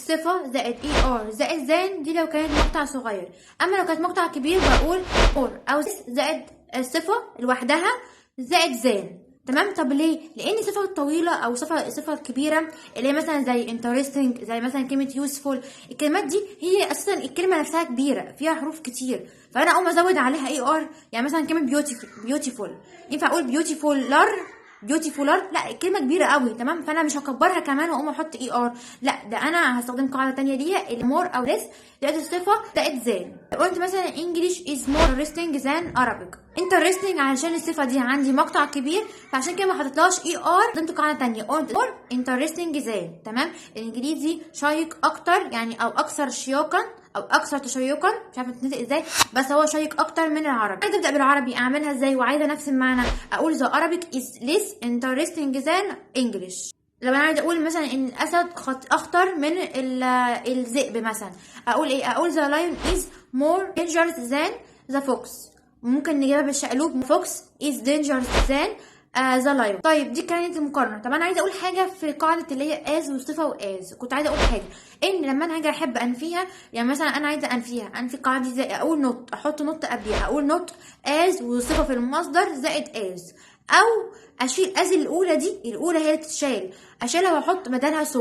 صفة زائد er زائد than، دي لو كانت مقطع صغير. اما لو كانت مقطع كبير بقول more او زائد الصفة لوحدها زائد than، تمام؟ طب ليه؟ لان الصفة الطويلة او الصفة الكبيرة اللي هي مثلا زي interesting، زي مثلا كلمة useful، الكلمات دي هي اساسا الكلمة نفسها كبيرة فيها حروف كتير، فانا اقوم ازود عليها er. يعني مثلا كلمة beautiful، beautiful، ينفع اقول beautifuler، beautifuler؟ لا، الكلمة كبيرة قوي، تمام؟ فانا مش هكبرها كمان واقوم احط er. لا، ده انا هستخدم قاعدة تانية ليها، ال more او less زائد الصفة زائد than. قلت مثلا English is more interesting than Arabic، interesting علشان الصفة دي عندي مقطع كبير، فعشان كده ما حطيتلهاش er، استخدمت قاعدة تانية، قلت more interesting than، تمام؟ الانجليزي شيق اكتر يعني، او اكثر شياقا او اكثر تشيقا، مش عارفه تتنطق ازاي، بس هو شيق اكتر من العربي. عايزه ابدا بالعربي، اعملها ازاي وعايزه نفس المعنى؟ اقول the Arabic is less interesting than English. لو انا عايزه اقول مثلا ان الاسد اخطر من الذئب مثلا، اقول ايه؟ اقول the lion is more dangerous than the fox. ممكن نجيبها بالشقلوب، fox is dangerous than the lion. طيب، دي كانت المقارنه. طب انا عايزه اقول حاجة في قاعدة اللي هي as وصفه و as. كنت عايزه اقول حاجة ان لما انا هاجي احب انفيها، يعني مثلا انا عايزه انفيها، انفي القاعدة دي ازاي؟ اقول not، احط not قبليها، اقول not as وصفه في المصدر زائد as، او اشيل as الاولى دي، الاولى هي اللي تتشال، اشيلها واحط بدلها so،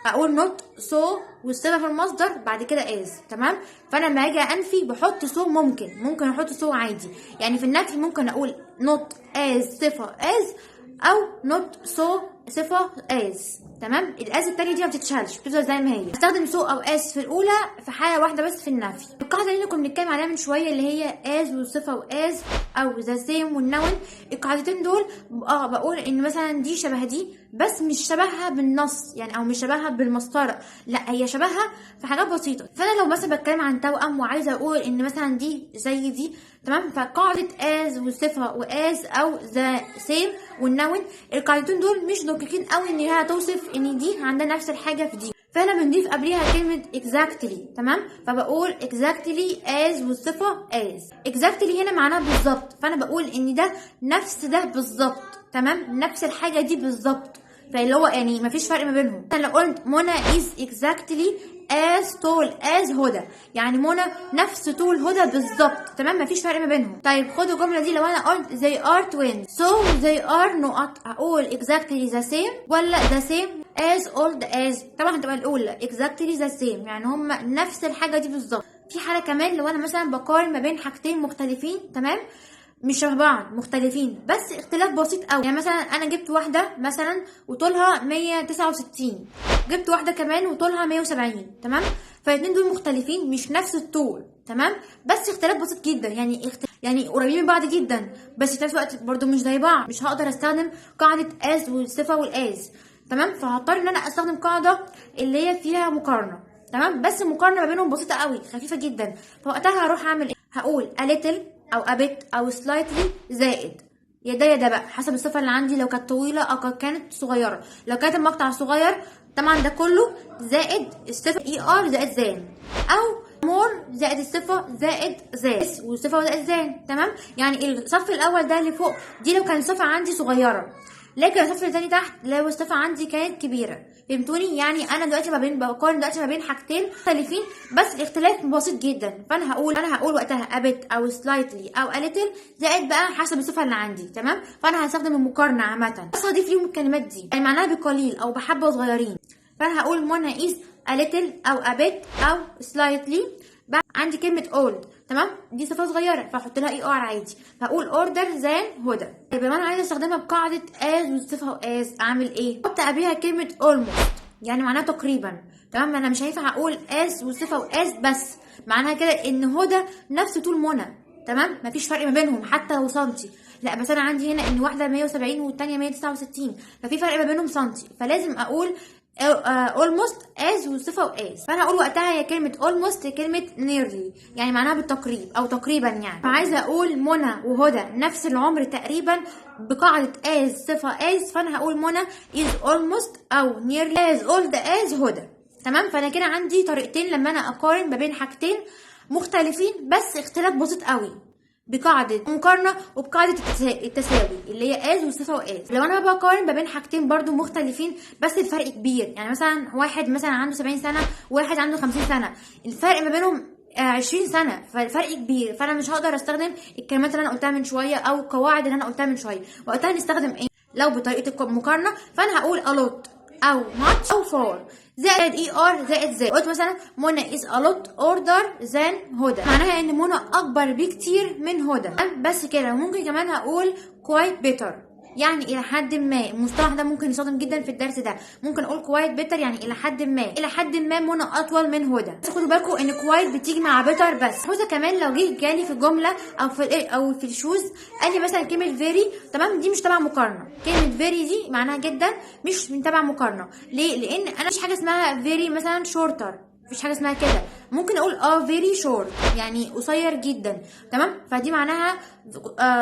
اقول not so والصفة في المصدر بعد كده as، تمام؟ فانا لما اجي انفي بحط so، ممكن احط so عادي. يعني في النفي ممكن اقول not as صفة as او not so صفة as، تمام؟ ال as التانية دي ما بتتشالش، بتفضل زي ما هي. استخدم so او as في الاولى في حاله واحدة بس، في النفي. القاعدة اللي كنا بنتكلم عليها من شويه، اللي هي as والصفة و as او the same وال noun، القاعدتين دول بقول ان مثلا دي شبه دي بس مش شبهها بالنص يعني، او مش شبهها بالمسطره، لا، هي شبهها في حاجات بسيطه. فانا لو مثلا بتكلم عن توأم وعايزه اقول ان مثلا دي زي دي، تمام؟ فقاعدة as والصفة و as او the same وال noun، القاعدتين دول مش دقيقين قوي ان هي توصف ان دي عندها نفس الحاجة في دي، فانا بنضيف قبليها كلمة exactly، تمام؟ فبقول exactly as والصفة as. exactly هنا معناها بالظبط، فانا بقول ان ده نفس ده بالظبط، تمام؟ نفس الحاجة دي بالظبط، فاللي هو يعني مفيش فرق ما بينهم. انا لو قلت منى is exactly as tall as هدى، يعني منى نفس طول هدى بالظبط، تمام؟ مفيش فرق ما بينهم. طيب، خدوا الجملة دي، لو انا قلت they are twins so they are نقط، هقول exactly the same ولا the same as old as؟ طبعا هتبقى الاولى، exactly the same، يعني هم نفس الحاجة دي بالظبط. في حاله كمان، لو انا مثلا بقارن ما بين حاجتين مختلفين، تمام؟ مش شبه بعض، مختلفين بس اختلاف بسيط قوي. يعني مثلا انا جبت واحدة مثلا وطولها 169، جبت واحدة كمان وطولها 170، تمام؟ فالاثنين دول مختلفين، مش نفس الطول، تمام؟ بس اختلاف بسيط جدا، يعني قريبين من بعض جدا بس في نفس الوقت برضو مش زي بعض. مش هقدر استخدم قاعدة as والصفة وال as، تمام؟ فهضطر ان انا استخدم قاعدة اللي هي فيها مقارنه، تمام؟ بس المقارنة ما بينهم بسيطة قوي، خفيفة جدا. فوقتها هروح اعمل ايه؟ هقول a little او a bit او slightly زائد يا ده يا ده بقى، حسب الصفة اللي عندي، لو كانت طويلة او كانت صغيره. لو كانت المقطع صغير، طبعا ده كله زائد الصفة er زائد than، او more زائد الصفة زائد than والصفة زائد than، تمام؟ يعني الصف الاول ده اللي فوق دي لو كان الصفة عندي صغيره، لكن الصف الثاني تحت لو الصفة عندي كانت كبيره. فهمتوني؟ يعني انا دلوقتي ما بين بقارن دلوقتي ما بين حاجتين مختلفين بس الاختلاف بسيط جدا، فانا هقول وقتها a bit او slightly او a little زائد بقى حسب الصفة اللي عندي، تمام؟ فانا هستخدم المقارنة عامه، بس هضيف ليهم الكلمات دي، يعني معناها بقليل او بحبه صغيرين. فانا هقول منى is a little او a bit او slightly. بعد عندي كلمة old، تمام؟ دي صفة صغيرة، فاحط لها er عادي، فاقول older than هدى. طيب، لو انا عايزة استخدمها بقاعدة as والصفة as، اعمل ايه؟ احط قبلها كلمة almost، يعني معناها تقريبا، تمام؟ انا مش هينفع اقول as وصفة و as بس، معناها كده ان هدى نفس طول منى، تمام؟ مفيش فرق ما بينهم حتى لو سنتي. لا، بس انا عندي هنا ان واحدة 170 والتانية 169، ففي فرق ما بينهم سنتي، فلازم اقول almost as وصفة و as. فانا اقول وقتها هي كلمة almost كلمة nearly، يعني معناها بالتقريب او تقريبا يعني. فعايزة اقول منى وهدى نفس العمر تقريبا بقاعدة as صفة as، فانا هقول منى is almost او nearly as old as هدى، تمام؟ فانا كده عندي طريقتين لما انا اقارن ما بين حاجتين مختلفين بس اختلاف بسيط قوي. بقاعدة مقارنة وبقاعدة التساوي اللي هي as وصفة و as. لو انا بقارن ما بين حاجتين برضو مختلفين بس الفرق كبير، يعني مثلا واحد مثلا عنده 70 سنة وواحد عنده 50 سنة، الفرق ما بينهم 20 سنة، فالفرق كبير، فانا مش هقدر استخدم الكلمات اللي انا قلتها من شوية او القواعد اللي انا قلتها من شوية. وقتها نستخدم ايه؟ لو بطريقة المقارنة فانا هقول a lot او much او far زائد er زائد than. قلت مثلا منى is a lot older than هدى، معناها ان منى اكبر بكتير من هدى. بس كده. ممكن كمان هقول quite better، يعني الى حد ما. المصطلح ده ممكن يستخدم جدا في الدرس ده. ممكن اقول quite better يعني الى حد ما، الى حد ما منى اطول من هدى. بس خدوا بالكم ان quite بتيجي مع better بس. هدى كمان لو جه جالي في الجملة او في ال choose قال لي مثلا كلمة very، تمام، دي مش تبع مقارنه. كلمة very دي معناها جدا، مش من تبع مقارنه. ليه؟ لان انا مش حاجة اسمها very مثلا shorter، مفيش حاجة اسمها كده. ممكن اقول very short يعني قصير جدا، تمام، فدي معناها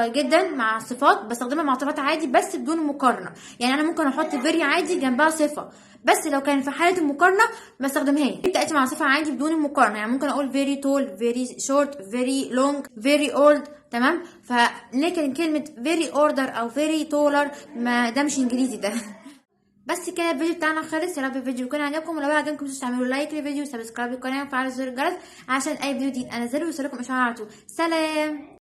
جدا مع الصفات، بستخدمها مع صفات عادي بس بدون مقارنه. يعني انا ممكن احط very عادي جنبها صفه، بس لو كان في حاله المقارنة ما استخدمهاش. تاتي مع صفة عادي بدون المقارنه، يعني ممكن اقول very tall، very short، very long، very old، تمام. فلكن كلمة very older او very taller ما ده مش انجليزي ده. بس كده الفيديو بتاعنا خلص. يا رب الفيديو يكون عجبكم، ولو عجبكم متنسوش تعملوا like للفيديو و subscribe للقناة وفعلوا زر الجرس عشان اي فيديو جديد انزله يوصلكم اشعار على طول. سلام.